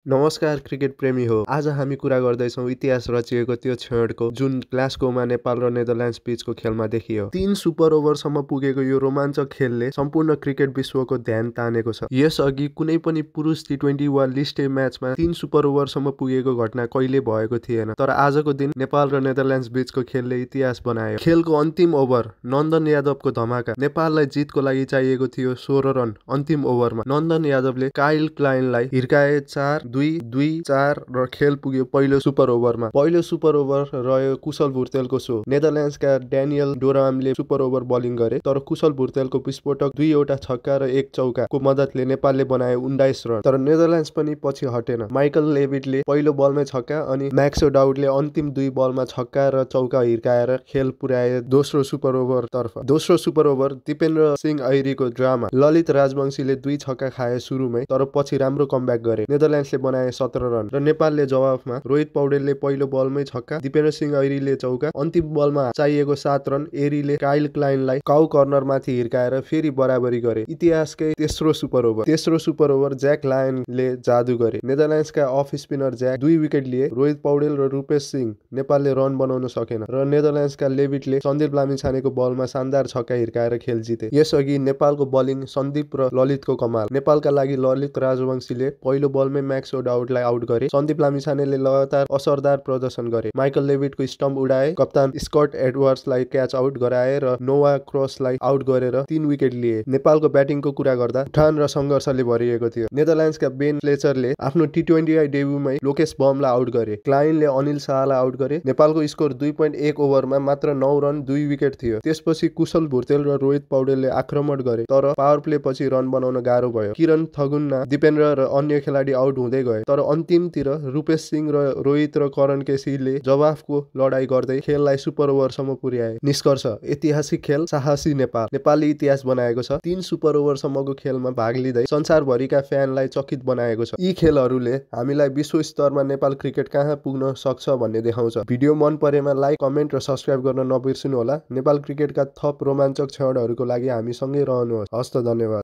नमस्कार क्रिकेट प्रेमी हो। आज हामी कुरा गर्दैछौँ इतिहास रचिएको त्यो क्षणको जुन ग्लास्गोमा नेपाल र नेदरल्यान्ड्स बीचको खेलमा देखियो। 3 सुपर ओभरसम्म पुगेको यो रोमाञ्चक खेलले सम्पूर्ण क्रिकेट विश्वको ध्यान तानेको छ। यसअघि कुनै पनि पुरुष टी20 वा लिस्ट ए म्याचमा 3 सुपर ओभरसम्म पुगेको घटना कहिले भएको थिएन। तर आजको दिन नेपाल र नेदरल्यान्ड्स बीचको खेलले इतिहास बनायो। खेलको अन्तिम ओभर नन्दन यादवको धमाका। नेपाललाई जितको लागि चाहिएको थियो 16 रन अन्तिम ओभरमा। नन्दन यादवले काइल क्लाइनलाई हिर्काए 4-2-2-4 र खेल पुग्यो पहिलो सुपर ओभरमा। पहिलो सुपर ओभर रह्यो कुशल भुर्तेलको सो। नेदरल्यान्ड्सका ड्यानियल डोरामले सुपर ओभर बलिङ गरे, तर कुशल भुर्तेलको विस्फोटक 2 छक्का र 1 चौकाको मद्दतले नेपालले बनायो 19 रन। तर नेदरल्यान्ड्स पनि पछि हटेन। माइकल लेभिटले पहिलो बलमै छक्का अनि म्याक्सो डाउडले अन्तिम 2 बलमा छक्का र चौका हिर्काएर खेल पुर्याए दोस्रो सुपर ओभर तर्फ। दोस्रो सुपर ओभर दिपेन्द्र सिंह ऐरीको ड्रामा। ललित राजवंशीले 2 छक्का खाए सुरुमै, तर पछि राम्रो कमब्याक गरे। नेदरल्यान्ड्सले बनाए 17 रन र नेपालले जवाफमा रोहित पौडेलले पहिलो बलमै छक्का, दिपेन्द्र सिंह ऐरीले चौका, अन्तिम बलमा चाहिएको 7 रन एरीले काइल क्लाइनलाई काउ कर्नरमाथि हिर्काएर फेरि बराबरी गरे। इतिहासकै तेस्रो सुपर ओभर। तेस्रो सुपर ओभर ज्याक लायनले जादु गरे। नेदरल्यान्ड्सका अफ स्पिनर ज्याक 2 विकेट लिए। रोहित पौडेल र रूपेश सिंह नेपालले रन बनाउन सकेन र नेदरल्यान्ड्सका लेभिटले सन्दीप लामिछानेको बलमा शानदार छक्का हिर्काएर खेल जिते। यसअघि नेपालको बलिङ सन्दीप र ललितको कमाल। नेपालका लागि ललित राजवंशीले पहिलो बलमै म्याक्सो डाउडलाई आउट गरे। सन्दीप लामिछानेले लगातार असरदार प्रदर्शन गरे। माइकल लेभिटको स्टम्प उडाए। कप्तान स्कट एडवर्ड्सलाई क्याच आउट गराए र नोवा क्रसलाई आउट गरेर 3 विकेट लिए। नेपालको ब्याटिङको कुरा गर्दा उठान र सङ्घर्षले भरिएको थियो। नेदरल्यान्ड्सका बेन फ्लेचरले आफ्नो टी20 डेब्युमै लोकेश बमलाई आउट गरे। क्लाइनले अनिल शाहलाई आउट गरे। नेपालको स्कोर 2.1 ओभरमा मात्र 9 रन 2 विकेट थियो। त्यसपछि कुशल भुर्तेल र रोहित पौडेलले आक्रमण गरे, तर पावर प्ले पछि रन बनाउन गाह्रो भयो। किरण थगुन्ना, दिपेन्द्र र अन्य खेलाडी आउट हुँदै गए, तर अन्तिमतिर रूपेश सिंह र रोहित र करण केसीले जवाफको लडाई गर्दै खेललाई सुपर ओभरसम्म पुर्याए। निष्कर्ष, ऐतिहासिक खेल, साहसी नेपाल। नेपालले इतिहास बनाएको छ। 3 सुपर ओभरसम्मको खेलमा भाग लिँदै संसारभरिका फ्यानलाई चकित बनाएको छ। यी खेलहरूले हामीलाई विश्व स्तरमा नेपाल क्रिकेट कहाँ पुग्न सक्छ भन्ने देखाउँछ। भिडियो मन परेमा लाइक, कमेन्ट र सब्स्क्राइब गर्न नबिर्सिनुहोला। नेपाल क्रिकेटका थप रोमाञ्चक क्षणहरूको लागि हामी सँगै रहनुहोस्। हस्त, धन्यवाद।